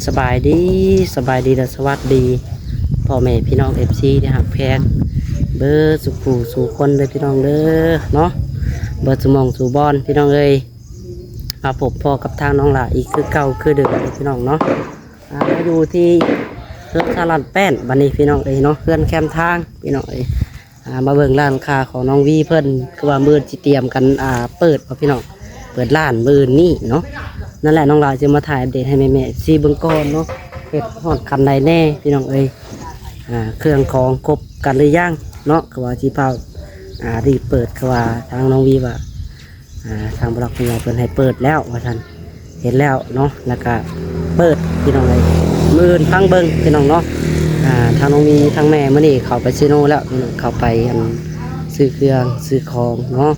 ສະບາຍດີ, ສະບາຍດີ ແລະ ສະຫວັດດີ ພໍ່ແມ່ພີ່ນ້ອງ ເອັຟຊີ ທີ່ຮັກແພງ ເບິດສູ່ຜູ້ສູ່ຄົນເດີພີ່ນ້ອງເດີເນາະ, ເບິດສູ່ໝ່ອງສູ່ບ່ອນພີ່ນ້ອງເອີຍ. ມາພົບພໍ້ກັບທາງນ້ອງຫຼ້າອີກຄືເກົ່າຄືເດີມເດີພີ່ນ້ອງເນາະ. ອ່າ ມາຢູ່ທີ່ເຮືອນຊາລານແປ້ນບັດນີ້ພີ່ນ້ອງເອີຍເນາະ, ເຮືອນແຄມທາງພີ່ນ້ອງເອີຍ. ອ່າ ມາເບິ່ງຮ້ານຄ້າຂອງນ້ອງວີເພິ່ນ ຄືວ່າມື້ອື່ນຊິຕຽມກັນ ອ່າ ເປີດບໍ່ພີ່ນ້ອງ, ເປີດຮ້ານມື້ອື່ນນີ້ເນາະ. ນັ້ນແຫຼະ ນ້ອງຫຼ້າຊິມາຖ່າຍອັບເດດໃຫ້ແມ່ໆ ເອັຟຊີ ເບິ່ງກ່ອນເນາະ, ເຮັດຮອດຂັ້ນໃດແດ່ພີ່ນ້ອງເອີຍ. ອ່າ ເຄື່ອງຂອງຄົບກັນຫຼືຍັງເນາະ, ຄືວ່າຊິພາ ອ່າ ຣີບເປີດ, ຄືວ່າທາງນ້ອງວີວ່າ ອ່າ ທາງຜູ້ຫຼັກຜູ້ໃຫຍ່ເພິ່ນໃຫ້ເປີດແລ້ວວ່າຊັ້ນ, ເຮັດແລ້ວເນາະ ແລ້ວກະເປີດພີ່ນ້ອງເອີຍ. ມື້ອື່ນຟັງເບິ່ງພີ່ນ້ອງເນາະ. ອ່າ ທາງນ້ອງມີ ທາງແມ່ມື້ນີ້ເຂົ້າໄປເຊໂນແລ້ວພີ່ນ້ອງ, ເຂົ້າໄປອັນຊື້ເຄື່ອງຊື້ຂອງເນາະ,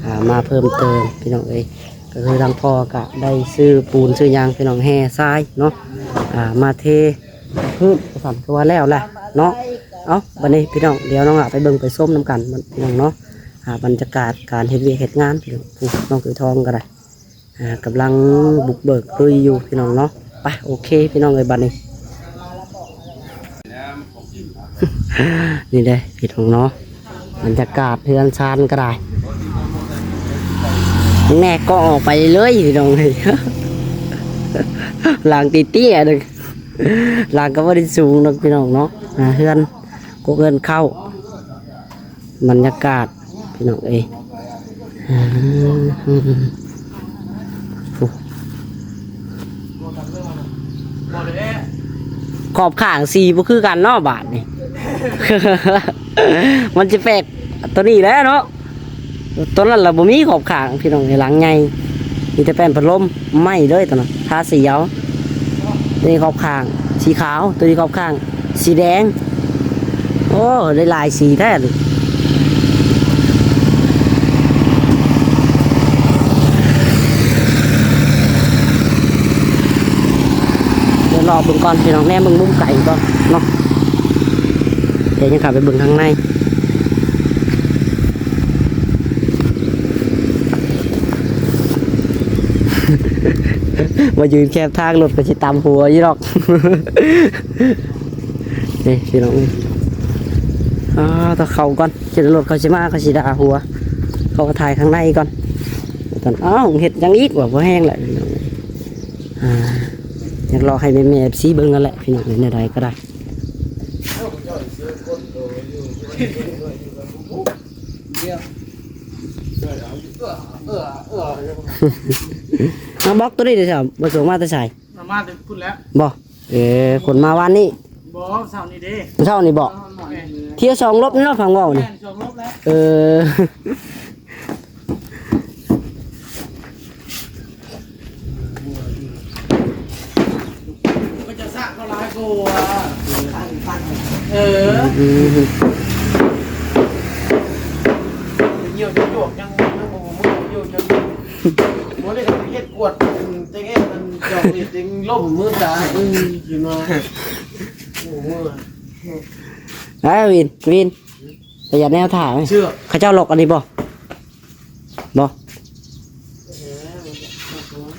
ອ່າ ມາເພີ່ມເຕີມພີ່ນ້ອງເອີຍ. ກໍຄືທາງພໍ່ກະໄດ້ຊື້ປູນຊື້ຫຍັງພີ່ນ້ອງ, ແຮ່ຊາຍເນາະ, ອ່າ ມາເທພື້ນວ່າຊັ້ນ, ຄືວ່າແລ້ວແຫຼະເນາະ. ເອົ້າ ບັດນີ້ພີ່ນ້ອງ ດຽວນ້ອງຫຼ້າໄປເບິ່ງໄປຊົມນຳກັນພີ່ນ້ອງເນາະ. ອ່າ ບັນຍາກາດການເຮັດວຽກເຮັດງານ ຜູ້ນ້ອງເຂີຍທອງກໍໄດ້ ອ່າ ກຳລັງບຸກເບີກລຸຍຢູ່ພີ່ນ້ອງເນາະ. ໄປ ໂອເຄພີ່ນ້ອງເອີຍ ບັດນີ້ ນີ້ເດ້ພີ່ນ້ອງເນາະ, ບັນຍາກາດເຮືອນຊານກໍໄດ້ ແນກກໍອອກໄປເລີຍພີ່ນ້ອງເອີຍ. ຫຼັງເຕ້ຍໆ ຫຼັງກໍບໍ່ໄດ້ສູງດອກພີ່ນ້ອງເນາະ. ອ່າ ເຮືອນ ກົກເຮືອນເຂົ້າ ບັນຍາກາດພີ່ນ້ອງເອີຍ. ຂອບຂ້າງສີບໍ່ຄືກັນເນາະບາດນີ້, ມັນຈະແປກໂຕນີ້ແຫຼະເນາະ. ໂຕນັ້ນລະບໍ່ມີຂອບຂ້າງພີ່ນ້ອງເອີຍ, ຫຼັງໃຫຍ່ ມີແຕ່ແປ້ນພັດລົມໃໝ່ເລີຍໂຕນັ້ນ, ທາສີເອົາ. ໂຕນີ້ຂອບຂ້າງສີຂາວ, ໂຕນີ້ຂອບຂ້າງສີແດງ. ໂອ້ ໄດ້ຫຼາຍສີແທ້ນີ້. ດຽວລໍເບິ່ງກ່ອນພີ່ນ້ອງ, ແນມເບິ່ງມຸມໄກກ່ອນເນາະ, ດຽວຍັງເຂົ້າໄປເບິ່ງທາງໃນ. ມາຢືນແຄມທາງ ລົດກໍຊິຕຳຫົວຢູ່ດອກ. ນີ້ພີ່ນ້ອງເອີຍ, ອ່າ ຕ້ອງເຂົ້າກ່ອນ, ເຈົ້າລົດເຂົາຊິມາ ເຂົາຊິດ່າຫົວ. ເຂົາກໍຖ່າຍຂ້າງໃນກ່ອນ. ອ້າວ ເຮັດຫຍັງອີກວະ, ບໍ່ແຮງແຫຼະພີ່ນ້ອງເອີຍ. ອ່າ ຢາກຫຼອກໃຫ້ແມ່ໆ ເອັຟຊີ ເບິ່ງນັ້ນແຫຼະພີ່ນ້ອງເອີຍ, ແນວໃດກໍໄດ້. ເອົາ ບລັອກໂຕນີ້ເດ້ ບໍ່ສົ່ງມາແຕ່ໃສ? ມາແຕ່ພຸ້ນແຫຼະ. ບໍ່? ເອີ ຂົນມາວານນີ້. ບໍ່ ເຊົ້ານີ້ເດ້. ເຊົ້ານີ້ບໍ່? ແມ່ນ. ເທື່ອສອງລົບນີ້ເນາະ ຟັງເວົ້ານີ້. ແມ່ນ ສອງລົບແລ້ວ. ເອີ. ມັນຈະສະເຂົາຫຼາຍກວ່າ. ເອີ. ອືມ. ເຫື່ອຈະຈວກ ຍັງ ຍັງບໍ່ເມື່ອ ເຫຍື້ອຈະ ບໍ່ໄດ້ເຮັດກວດ ຈັກເຮັດອັນຈອກນີ້ ຈຶ່ງລົ້ມມືຕາ. ອືມ. ຂຶ້ນມາ. ໂອ້ ເມື່ອ. ເອີ ວິນ ວິນ ປະຢັດແນວຖ້າ. ເຊື່ອ. ເຂົາເຈົ້າລັອກອັນນີ້ບໍ່? ບໍ່.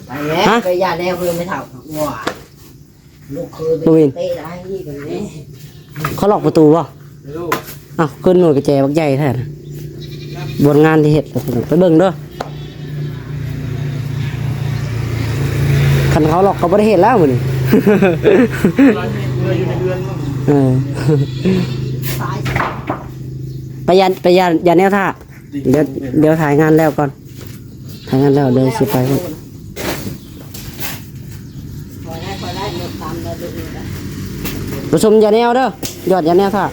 ໄປແລ້ວ. ຮະ? ໄປຢ່າແນວເພິ່ນໄປເຖົ້າ. ວ້າ. ລູກເຄີຍໄປເຕະໄດ້ນີ້ກັນເດ້. ເຂົາລັອກປະຕູບໍ່? ອ້າວ ຂຶ້ນໜ່ວຍກະແຈບັກໃຫຍ່ແທ້ນະ. ບ່ອນງານທີ່ເຮັດ ໄປເບິ່ງເດີ. ຄັນເຂົາລັອກກໍບໍ່ໄດ້ເຮັດແລ້ວມື້ນີ້. ເອີ. ໄປຢ້ານ ໄປຢ້ານ ຢ້ານແນວຖ້າ. ດຽວ ດຽວຖ່າຍງານແລ້ວກ່ອນ, ຖ່າຍງານແລ້ວດຽວຊິໄປພຸ້ນ. ປະຊຸມຢ່າແນວເດີ, ຢອດຢ່າແນວຖ້າ.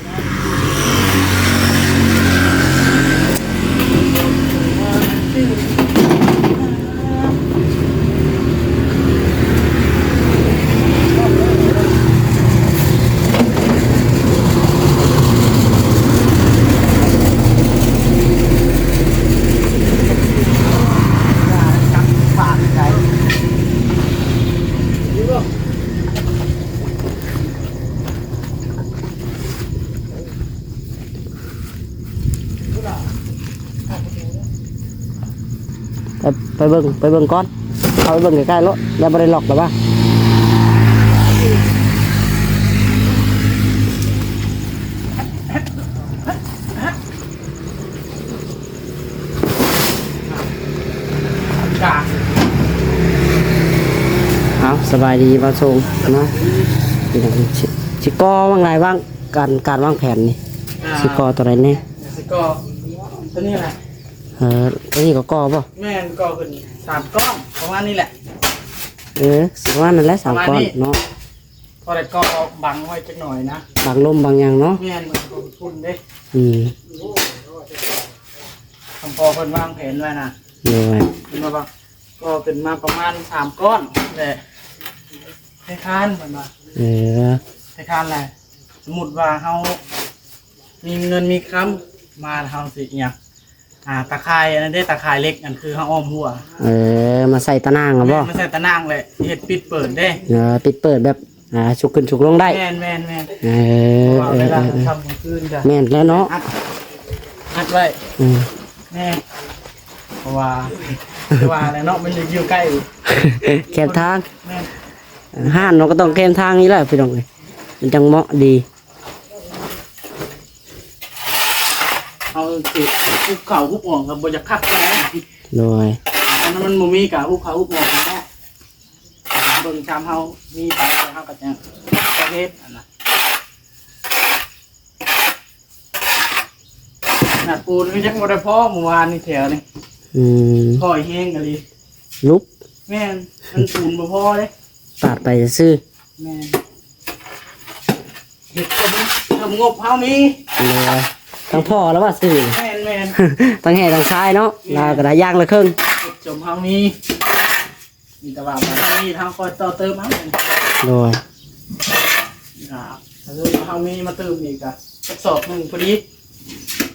ໄປ ໄປເບິ່ງ ໄປເບິ່ງກ່ອນ, ເຂົ້າໄປເບິ່ງໃກ້ໆໂລດ. ແລ້ວບໍ່ໄດ້ລັອກແລ້ວວະ? ເອົາ ສະບາຍດີບ່າວຊົງເນາະ ຊິ ຊິກໍ່ຫວ່າງໃດ ວາງ ການ ການວາງແຜນນີ້ ອ່າ ຊິກໍ່ຕົວໃດແດ່? ຊິກໍ່ຕົວນີ້ແຫຼະ. ເອີ ຕົວນີ້ກໍກໍ່ບໍ່? ແມ່ນ ກໍ່ຂຶ້ນສາມກ້ອນ ປະມານນີ້ແຫຼະ. ເອີ ຊິປະມານນັ້ນແຫຼະ ສາມກ້ອນເນາະ ພໍໄດ້ກໍ່ບັງໄວ້ຈັກໜ້ອຍນະ ບັງລົມບັງຫຍັງເນາະ. ແມ່ນ ມັນກໍຝຸ່ນເດ້. ອືມ ຕ້ອງພໍເພິ່ນວາງແຜນໄວ້ນະ. ໂດຍ ເພິ່ນວ່າ ກໍ່ຂຶ້ນມາປະມານສາມກ້ອນແຫຼະ ໃຫ້ຄານ ເພິ່ນວ່າ. ເອີ ໃຫ້ຄານແຫຼະ ສົມມຸດວ່າເຮົາມີເງິນມີຄຳມາ ເຮົາຊິຫຍັງ ອ່າ ຕາຂ່າຍອັນນັ້ນເດ້ ຕາຂ່າຍເຫຼັກ ອັນຄືເຮົາອ້ອມຮົ້ວ. ເອີ ມາໃສ່ຕາໜ່າງບໍ? ແມ່ນ ມາໃສ່ຕາໜ່າງແຫຼະ ເຮັດປິດເປີດເດ້. ເອີ ປິດເປີດແບບ ອ່າ ຊຸກຂຶ້ນຊຸກລົງໄດ້. ແມ່ນໆໆ ເອີ ເພາະວ່າເວລາ ເອີ ຄ່ຳກາງຄືນກະ ແມ່ນແລ້ວເນາະ ອັດ ອັດໄວ້. ອືມ ແມ່ນ ເພາະວ່າ ຄືວ່າແຫຼະເນາະ ມັນຢູ່ໃກ້ແຄມທາງ. ແມ່ນ ຮ້ານເຮົາກໍຕ້ອງແຄມທາງນີ້ແຫຼະພີ່ນ້ອງເອີຍ ມັນຈັ່ງເໝາະດີ. ເຮົາຊິຮຸບເຂົ້າຮຸບອອກກໍບໍ່ຢາກຄັກປານໃດ. ໂດຍ ຄັນມັນບໍ່ມີກໍຮຸບເຂົ້າຮຸບອອກແຫຼະ ເບິ່ງຊຳເຮົາມີໄປ ເຮົາກໍຈະ ຈະເຮັດຫັ້ນນະ. ຂະໜາດປູນກໍຍັງບໍ່ໄດ້ພໍ ມື້ວານນີ້ແຖວນີ້. ອືມ ຂ້ອຍແຮງອີ່ຫຼີ ຫຼຸບ. ແມ່ນ ມັນປູນບໍ່ພໍເດ້ ປາດໄປຊື່. ແມ່ນ ເຮັດເຖິງ ເຖິງງົບເຮົາມີ. ເອີ ທັງພໍແລ້ວວ່າຊື່. ແມ່ນໆ ທັງແຮ່ທັງຊາຍເນາະ. ແມ່ນ ລາວກໍໄດ້ຢ່າງລະເຄິ່ງ ເຮັດສົມເຮົາມີ. ມີແຕ່ວ່າບາດນີ້ເຮົາຄ່ອຍຕໍ່ເຕີມເອົາ. ໂດຍ ອ່າ ຖ້າເຮົາມີມາຕື່ມອີກກະສັກສອບໜຶ່ງພໍດີ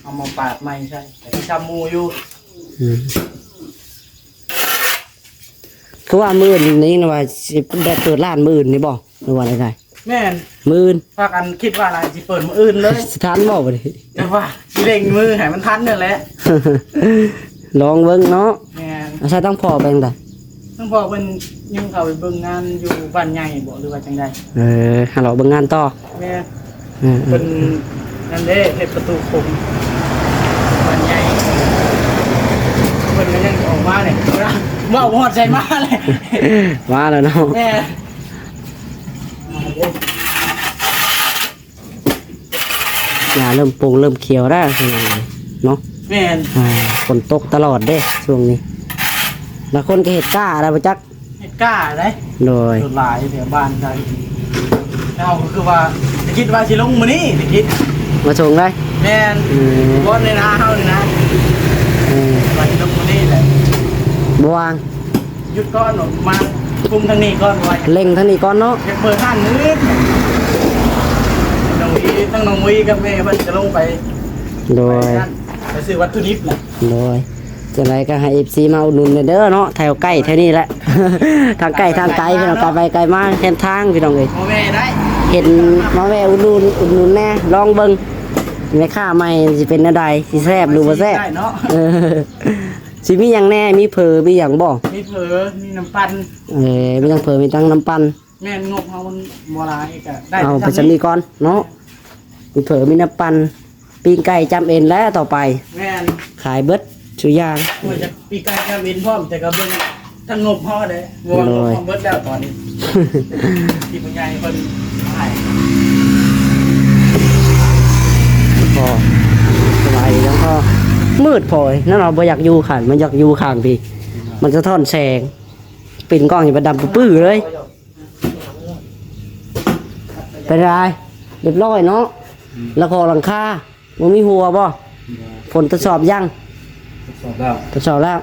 ເອົາມາປາດໃໝ່ໃສ່ ແຕ່ກໍຈຳໝູ່ຢູ່. ອືມ ຄືວ່າມື້ອື່ນນີ້ນະ ວ່າຊິໄດ້ເປີດຮ້ານມື້ອື່ນນີ້ບໍ່ ຫຼືວ່າໃດ? ແມ່ນ ມື້ອື່ນ ພາກັນຄິດວ່າລະຊິເປີດມື້ອື່ນເລີຍ. ຊິທັນບໍ່ບັດນີ້? ແຕ່ວ່າຊິເລັ່ງມືໃຫ້ມັນທັນນັ້ນແຫຼະ ລອງເບິ່ງເນາະ. ແມ່ນ ອາໄສທາງພໍ່ໄປທາງໃດ? ທາງພໍ່ເພິ່ນຍັງເຂົ້າໄປເບິ່ງງານຢູ່ບ້ານໃຫຍ່ບໍ ຫຼືວ່າຈັ່ງໃດ? ເອີ ຫາເລາະເບິ່ງງານຕໍ່. ແມ່ນ ເອີໆ ເພິ່ນນັ້ນເດ້ ເຮັດປະຕູໂຂງບ້ານໃຫຍ່ ເພິ່ນກໍຍັງອອກມານີ້ ເວົ້າຮອດໃສມາເລີຍ ມາແລ້ວເນາະ. ແມ່ນ ຫຍ້າເລີ່ມປົງເລີ່ມຂຽວແລ້ວເນາະ. ແມ່ນ ອ່າ ຝົນຕົກຕະຫຼອດເດ້ຊ່ວງນີ້ ລະຄົນກໍເຮັດກ້າແລ້ວບໍ່ຈັກ ເຮັດກ້າເດ້. ໂດຍ ສ່ວນຫຼາຍແຖວບ້ານໃດ ເຮົາກໍຄືວ່າ ແຕ່ຄິດວ່າຊິລົງມື້ນີ້ ແຕ່ຄິດ ມາສົ່ງໄດ້. ແມ່ນ ອືມ ບ່ອນໃນນາເຮົານີ້ນະ. ເອີ ວ່າຊິລົງມື້ນີ້ແຫຼະ ບໍ່ວ່າງ ຢຸດກ່ອນ ມາຄຸມທາງນີ້ກ່ອນ ວ່າເລັ່ງທາງນີ້ກ່ອນເນາະ ຢາກເປີດຮ້ານມື້ອື່ນ. ນ້ອງວີ ທັງນ້ອງວີກັບແມ່ເພິ່ນຈະລົງໄປ. ໂດຍ ໄປນັ້ນ ໄປຊື້ວັດຖຸດິບນະ. ໂດຍ ຈັ່ງໃດກໍໃຫ້ເອັຟຊີມາອຸດໜູນແດ່ເດີເນາະ ແຖວໃກ້ແຖວນີ້ແຫຼະ ທາງໃກ້ທາງໄກພີ່ນ້ອງ ໄກໄປໄກມາແຄມທາງພີ່ນ້ອງເອີຍ. ມາແວ່ໄດ້ ເຫັນມາແວ່ອຸດໜູນ ອຸດໜູນແດ່ ລອງເບິ່ງແມ່ຄ້າໃໝ່ຊິເປັນແນວໃດ ຊິແຊບຫຼືບໍ່ແຊບ. ໄດ້ເນາະ ເອີ ຊິມີຫຍັງແດ່ ມີເຝີ ມີຫຍັງບໍ່? ມີເຝີ ມີນ້ຳປັ່ນ. ເອີ ມີທັງເຝີ ມີທັງນ້ຳປັ່ນ. ແມ່ນ ງົບເຮົາມັນບໍ່ຫຼາຍ ກໍໄດ້ ເອົາໄປສ່ຳນີ້ກ່ອນເນາະ. ມີເຝີ ມີນ້ຳປັ່ນ ປີ້ງໄກ່ຈ້ຳເອັນແລ້ວຕໍ່ໄປ. ແມ່ນ ຂາຍເບິດຊຸຢ່າງ. ໂອ້ຍ ຈະປີ້ງໄກ່ຈ້ຳເອັນພ້ອມ ແຕ່ກໍເບິ່ງທັງງົບເຮົາແຫຼະ ເພາະວ່າງົບເຮົາເບິດແລ້ວຕອນນີ້. ທີ່ຜູ້ໃຫຍ່ເພິ່ນໃຫ້ ພໍສະບາຍດີແລ້ວ ພໍມືດພໍເອີຍ ນັ້ນເຮົາບໍ່ຢາກຢູ່ຂ້າງ ມັນຢາກຢູ່ຂ້າງພີ້ ມັນສະທ້ອນແສງ. ປິ່ນກ້ອງນີ້ມັນດຳປື້ເລີຍ. ເປັນໃດ? ຮຽບຮ້ອຍເນາະ. ອືມ ລະກໍຫຼັງຄາບໍ່ມີຮົ່ວບໍ່? ບໍ່. ຝົນທົດສອບຍັງ? ທົດສອບແລ້ວ ທົດສອບແລ້ວ.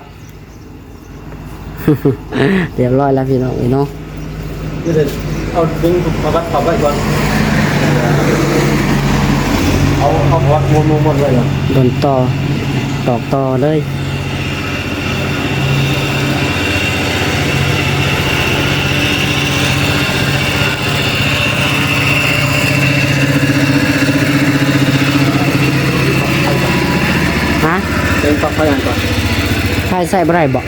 ຮຽບຮ້ອຍແລ້ວພີ່ນ້ອງເອີຍເນາະ. ເອົາດຶງປະຫວັດເຂົ້າໄວ້ກ່ອນ ເອົາ ເອົາປະຫວັດມົນໆໄວ້ກ່ອນ ດົນຕໍ່ ຕອກຕໍ່ເລີຍ. ຮະ? ເປັນປັກໄຟຫຍັງກ່ອນ? ໄຟໃຊ້ບໍ່ໄດ້ບໍ່?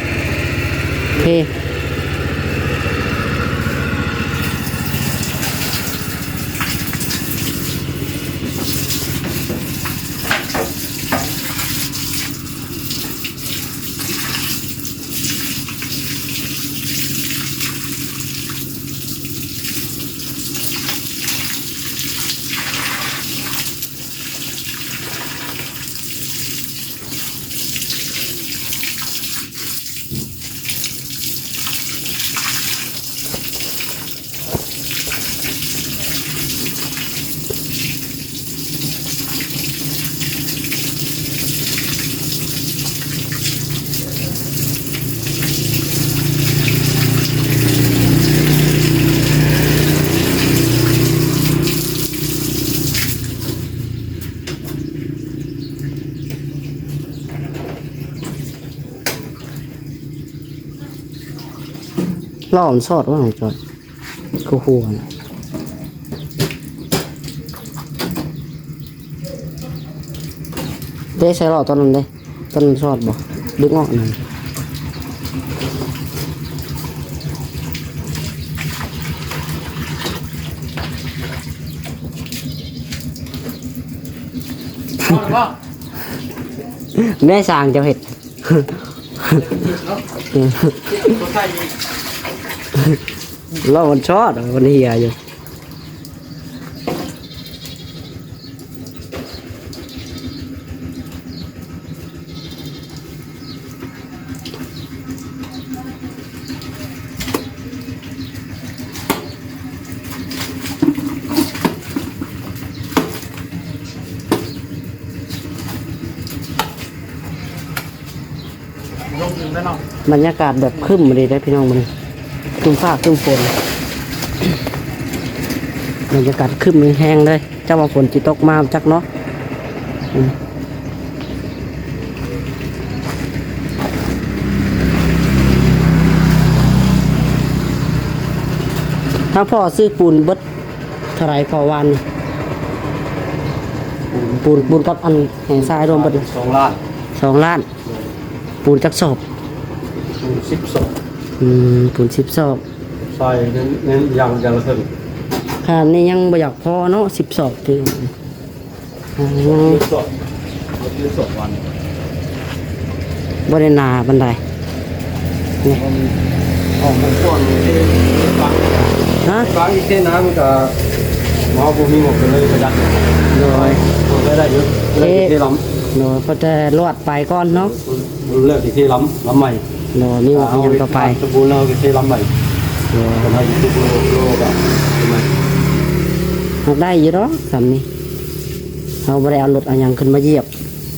ເພ. ລໍ້ມັນຊອດວ່າຂອງຈອຍ ຄືຫົວນະ. ເດ້ໃສ່ລໍ້ຕອນນັ້ນເດ້ ຕອນນັ້ນຊອດບໍ່ ດຶງອອກນັ້ນ. ແມ່ຊ່າງເຈົ້າເຮັດ ລໍມັນຊອດ ມັນເຫຍຢູ່. ບັນຍາກາດແບບຄຶ້ມອີ່ຫຼີເດ້ພີ່ນ້ອງມື້ນີ້ ຄຶ້ມຟ້າຄຶ້ມຝົນ ບັນຍາກາດຄຶ້ມແຮງເລີຍ ຈັກວ່າຝົນຊິຕົກມາຈັກເນາະ. ອືມ ທາງພໍ່ຊື້ປູນເບິດເທົ່າໃດພໍ່ວານນີ້? ປູນ ປູນກັບອັນແຮ່ຊາຍລວມເບິດ ສອງລ້ານ ສອງລ້ານ. ໂດຍ ປູນຈັກສອບ? ປູນສິບສອບ. ອືມ ປູນສິບສອບ ໃສ່ເນັ້ນ ເນັ້ນຢ່າງ ຢ່າງລະເຄິ່ງ. ຂະໜາດນີ້ຍັງບໍ່ຢາກພໍເນາະ ສິບສອບ ຖື ອືມ ເຈັດສອບ ເຈັດສອບວັນ ບໍ່ໄດ້ໜາປານໃດນີ້. ອອກຂອງກ່ອນ ຮະ? ຟັງອີກເສັ້ນນະ ມັນກະ ເຮົາບໍ່ມີງົບກະເລີຍປະຢັດ. ໂດຍ ໄດ້ ໄດ້ຢູ່ ເລີຍເທລຳ. ໂດຍ ພໍແຕ່ລວດໄປກ່ອນເນາະ. ເລີກຊິເທລຳ ລຳໃໝ່ ໂດຍ ມີງົບຫຍັງກໍໄປ ສົມບູນແລ້ວກໍເທລຳໃໝ່. ໂດຍ ຄັນເຮົາຢູ່ທຸກໂລກ ໂລກອະ ເຮັດໃໝ່ ມັນໄດ້ຢູ່ດອກສ່ຳນີ້ ເຮົາບໍ່ໄດ້ເອົາລົດເອົາຫຍັງຂຶ້ນມາຢຽບ.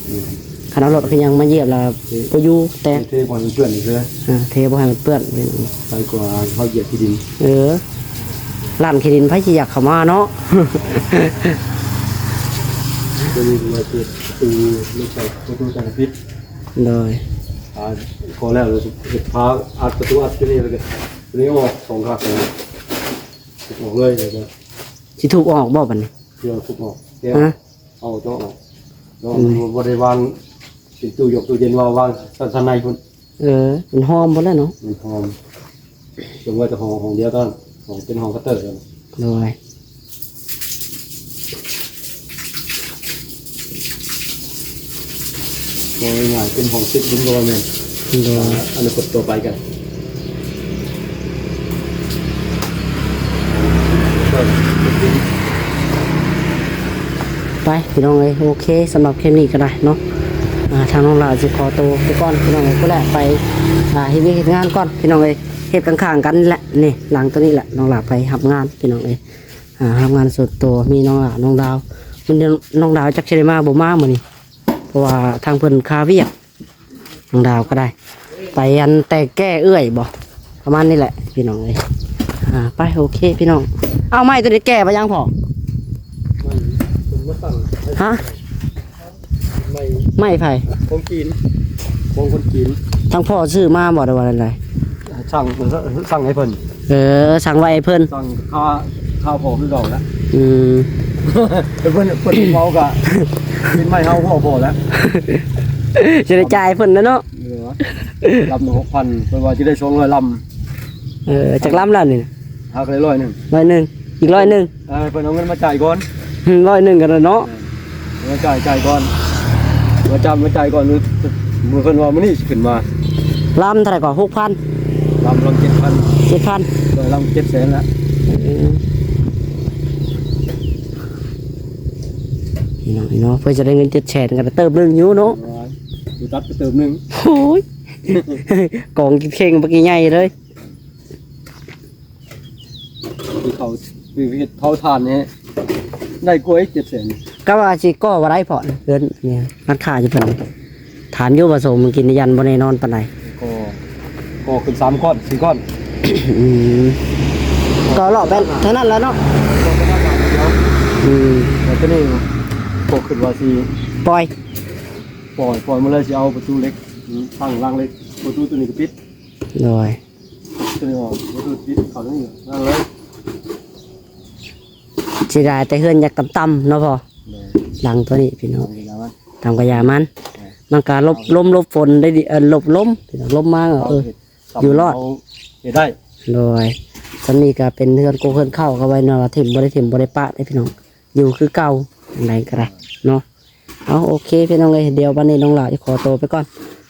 ອືມ ຄັນເອົາລົດເອົາຫຍັງມາຢຽບລະ ເທ ບໍ່ຢູ່ແຕກ ເທ ເທບໍ່ໃຫ້ມັນເປື້ອນອີກເດີ. ເອີ ເທບໍ່ໃຫ້ມັນເປື້ອນ ໄປກວ່າເຮົາຢຽບຂີ້ດິນ. ເອີ ຮ້ານຂີ້ດິນໃຜຊິຢາກເຂົ້າມາເນາະ. ຕົວນີ້ວ່າຈະ ປະຕູ ລົງໄປປະຕູຈາກອາທິດ. ໂດຍ ອ່າ ກໍແລ້ວ ເຮັດຝາອັດປະຕູ ອັດຢູ່ນີ້ ແລ້ວກໍຕົວນີ້ອອກສອງຂ້າງ ທຸບອອກເລີຍ ແລ້ວກໍ ຊິທຸບອອກບໍ່ບັດນີ້? ເພື່ອທຸບອອກແລ້ວ ຮະ? ເອົາເຈາະອອກ ເນາະ. ອືມ ມັນບໍ່ໄດ້ວາງເປັນຕູ້ຢົກຕູ້ເຢັນ ວ່າວາງຊັ້ນໃນພຸ້ນ. ເອີ ມັນຫອມພຸ້ນແຫຼະເນາະ ມັນຫອມ. ສົມມຸດວ່າຈະຫ້ອງ ຫ້ອງດຽວກັນ ຫ້ອງເປັນຫ້ອງຄັດເຕີກັນ. ໂດຍ ເວົ້າງ່າຍໆ ເປັນຫ້ອງເຊັກບິນກໍວ່າແມ່ນ. ໂດຍ ອະນາຄົດຕໍ່ໄປກັນ. ໄປພີ່ນ້ອງເອີຍ ໂອເຄ ສຳລັບຄລິບນີ້ກໍໄດ້ເນາະ ອ່າ ທາງນ້ອງຫຼ້າຊິຂໍໂຕໄປກ່ອນພີ່ນ້ອງເອີຍ ພຸ້ນແຫຼະ ໄປ ອ່າ ເຮັດວຽກເຮັດງານກ່ອນພີ່ນ້ອງເອີຍ. ເຮັດຂ້າງໆກັນນີ້ແຫຼະ ນີ້ຫຼັງໂຕນີ້ແຫຼະ ນ້ອງຫຼ້າໄປຮັບງານພີ່ນ້ອງເອີຍ. ອ່າ ຮັບງານສ່ວນຕົວ ມີນ້ອງຫຼ້າ ນ້ອງດາວ ມັນ ນ້ອງດາວຈັກຊິໄດ້ມາບໍ່ມາມື້ນີ້ ເພາະວ່າທາງເພິ່ນຄາວຽກ. ນ້ອງດາວກໍໄດ້ ໄປອັນແຕ່ແກ້ເອື້ອຍບໍ່ ປະມານນີ້ແຫຼະພີ່ນ້ອງເອີຍ. ອ່າ ໄປ ໂອເຄພີ່ນ້ອງ. ເອົາ ໄມ້ຕົວນີ້ແກ່ໄປຍັງພໍ່? ຮະ? ໄມ້ ໄມ້ໃຜ? ຂອງຈີນ ຂອງຄົນຈີນ. ທາງພໍ່ຊື້ມາບໍ່ ຫຼືວ່າແນວໃດ? ສັ່ງ ສັ່ງໃຫ້ເພິ່ນ. ເອີ ສັ່ງໄວ້ໃຫ້ເພິ່ນ ສັ່ງຄ່າ ຄ່າພໍ່ຄືເກົ່າແຫຼະ. ອືມ ເພິ່ນ ເພິ່ນເວົ້າກະເປັນໄມ້ເຮົາພໍແລ້ວ ຊິໄດ້ຈ່າຍເພິ່ນແລ້ວເນາະ. ເຫຼືອລຳໜຶ່ງຫົກພັນ ເພິ່ນວ່າຊິໄດ້ສອງຮ້ອຍລຳ. ເອີ ຈັກລຳລະນີ້? ຫາກໄດ້ຮ້ອຍໜຶ່ງ ຮ້ອຍໜຶ່ງ ອີກຮ້ອຍໜຶ່ງ. ເອີ ເພິ່ນເອົາເງິນມາຈ່າຍກ່ອນ ຮ້ອຍໜຶ່ງກັນເນາະ. ເອີ ມາຈ່າຍ ຈ່າຍກ່ອນ ມາຈຳ ມາຈ່າຍກ່ອນ ມື້ເພິ່ນວ່າມື້ນີ້ຊິຂຶ້ນມາ. ລຳເທົ່າໃດກໍ? ຫົກພັນ ລຳ ລຳເຈັດພັນ ເຈັດພັນ. ເອີ ລຳເຈັດແສນລະ. ເອີ ພີ່ນ້ອງ ພີ່ນ້ອງ ເພື່ອຈະໄດ້ເງິນເຈັດແສນກໍເຕີບໜຶ່ງຢູ່ເນາະ. ໂອ້ຍ ບໍ່ຕັດກໍເຕີບໜຶ່ງ. ໂອ້ຍ ກອງເຄັ່ງບັກໃຫຍ່ເລີຍ. ທີ່ເຂົາ ທີ່ເຮັດເຜົາຖ່ານນີ້ ໄດ້ກວ່າອີກເຈັດແສນ. ກໍວ່າຊິກໍ່ບໍ່ໄດ້ເພາະເຮືອນນີ້ ມັນຄ່າຢູ່ເພິ່ນ. ຖາມຢູ່ວ່າໂສມກິນຍັນບໍ່ແນ່ນອນປານໃດ. ກໍ ກໍຂຶ້ນສາມກ້ອນ ສີ່ກ້ອນ. ອືມ ກໍເລາະໄປເທົ່ານັ້ນແຫຼະເນາະ. ກໍໄປນອນບ້ານດຽວ. ອືມ ແລ້ວທີນີ້ກໍຄິດວ່າຊິປ່ອຍ ປ່ອຍ ປ່ອຍມາເລີຍ ຊິເອົາປະຕູເຫຼັກ ຕັ້ງລາງເຫຼັກ ປະຕູໂຕນີ້ກໍປິດ. ໂດຍ ຕົວນີ້ອອກ ບໍ່ຄືຕິດເຂົ້າຕົວນີ້ນັ້ນເລີຍ. ເສຍດາຍແຕ່ເຮືອນຢາກຕ່ຳໆເນາະພໍ່. ແມ່ນ. ຫຼັງຕົວນີ້ພີ່ນ້ອງ ຫຼັງກະຢາມັນ ຫຼັງກະຢາມັນ ແມ່ນ ມັນກະຫຼົບລົມຫຼົບຝົນໄດ້ດີ ເອີ ຫຼົບລົມ ພີ່ນ້ອງ ລົມມາ ເອີ ເຮົາເຮັດ ຢູ່ລອດ ເຮົາເຮັດໄດ້. ໂດຍ ສ່ວນນີ້ກະເປັນເຮືອນກົກເຮືອນເຂົ້າ ເຂົາໄວ້ນອນວ່າຖິ້ມ ບໍ່ໄດ້ຖິ້ມບໍ່ໄດ້ປະເດ້ພີ່ນ້ອງ ຢູ່ຄືເກົ່າ ຈັ່ງໃດກະໄດ້ເນາະ. ເອົາ ໂອເຄພີ່ນ້ອງເອີຍ ດຽວບັດນີ້ນ້ອງຫຼ້າຈະຂໍໂຕໄປກ່ອນ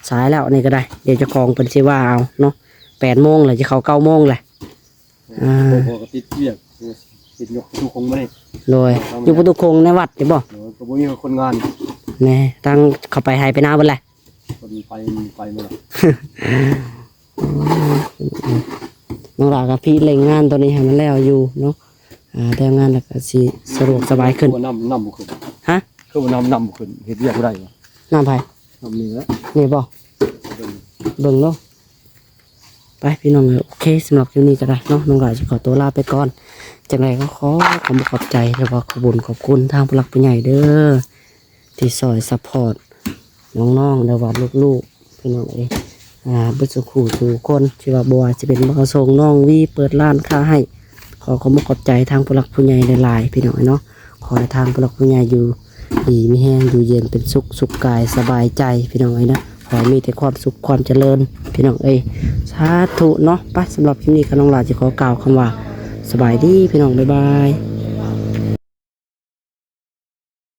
ສາຍແລ້ວນີ້ກະໄດ້ ດຽວເຈົ້າຂອງເພິ່ນຊິວ່າເອົາເນາະ. ແປດໂມງແລ້ວ ຈະເຂົ້າເກົ້າໂມງແລ້ວ. ອ່າ ໂອ້ ກະຕິດວຽກ ຕິດຍົກປະຕູຄົງມານີ້. ໂດຍ ຢູ່ປະຕູຄົງໃນວັດນີ້ບໍ່? ໂດຍ ກະບໍ່ມີຄົນງານ ແນ່ ທາງເຂົ້າໄປໄຮ່ໄປນາເບິດແຫຼະ. ເພິ່ນໄປ ໄປໝົດແລ້ວ. ນ້ອງຫຼ້າກະພີເລັ່ງງານໂຕນີ້ໃຫ້ມັນແລ້ວຢູ່ເນາະ. ອ່າ ແລ້ວງານແລ້ວກະຊິສະດວກສະບາຍຂຶ້ນ. ຄືວ່ານ້ຳ ນ້ຳບໍ່ຂຶ້ນ ຮະ? ຄືວ່ານ້ຳ ນ້ຳບໍ່ຂຶ້ນ ເຮັດວຽກບໍ່ໄດ້ຫວາ? ນ້ຳໃຜ? ນ້ຳນີ້ແຫຼະ ນີ້ບໍ່? ເບິ່ງ ເບິ່ງເນາະ. ໄປພີ່ນ້ອງເອີຍ ໂອເຄ ສຳລັບຄລິບນີ້ກະໄດ້ເນາະ ນ້ອງຫຼ້າຊິຂໍໂຕລາໄປກ່ອນ. ຈັ່ງໃດກະຂໍຂອບ ຂອບໃຈ ແລະກະຂອບບຸນຂອບຄຸນທາງຜູ້ຫຼັກຜູ້ໃຫຍ່ເດີ ທີ່ຊ່ອຍຊັບພອດນ້ອງໆ ແລະວ່າລູກໆ ພີ່ນ້ອງເອີຍ ອ່າ ເບິດສູ່ຄູ່ສູ່ຄົນ ທີ່ວ່າບໍ່ວ່າຊິເປັນບ່າວສົ່ງ ນ້ອງວີ ເປີດຮ້ານຄ້າໃຫ້. ຂໍຂອບອົກຂອບໃຈທາງຜູ້ຫຼັກຜູ້ໃຫຍ່ຫຼາຍໆ ພີ່ນ້ອງເອີຍເນາະ. ຂໍໃຫ້ທາງຜູ້ຫຼັກຜູ້ໃຫຍ່ຢູ່ດີມີແຮງ ຢູ່ເຢັນເປັນສຸກ ສຸກກາຍສະບາຍໃຈ ພີ່ນ້ອງເອີຍເນາະ. ຂໍໃຫ້ມີແຕ່ຄວາມສຸກຄວາມຈະເລີນ ພີ່ນ້ອງເອີຍ ສາທຸເນາະ. ໄປ ສຳລັບຄລິບນີ້ກະນ້ອງຫຼ້າຊິຂໍກ່າວຄຳວ່າ ສະບາຍດີພີ່ນ້ອງ ບາຍບາຍ.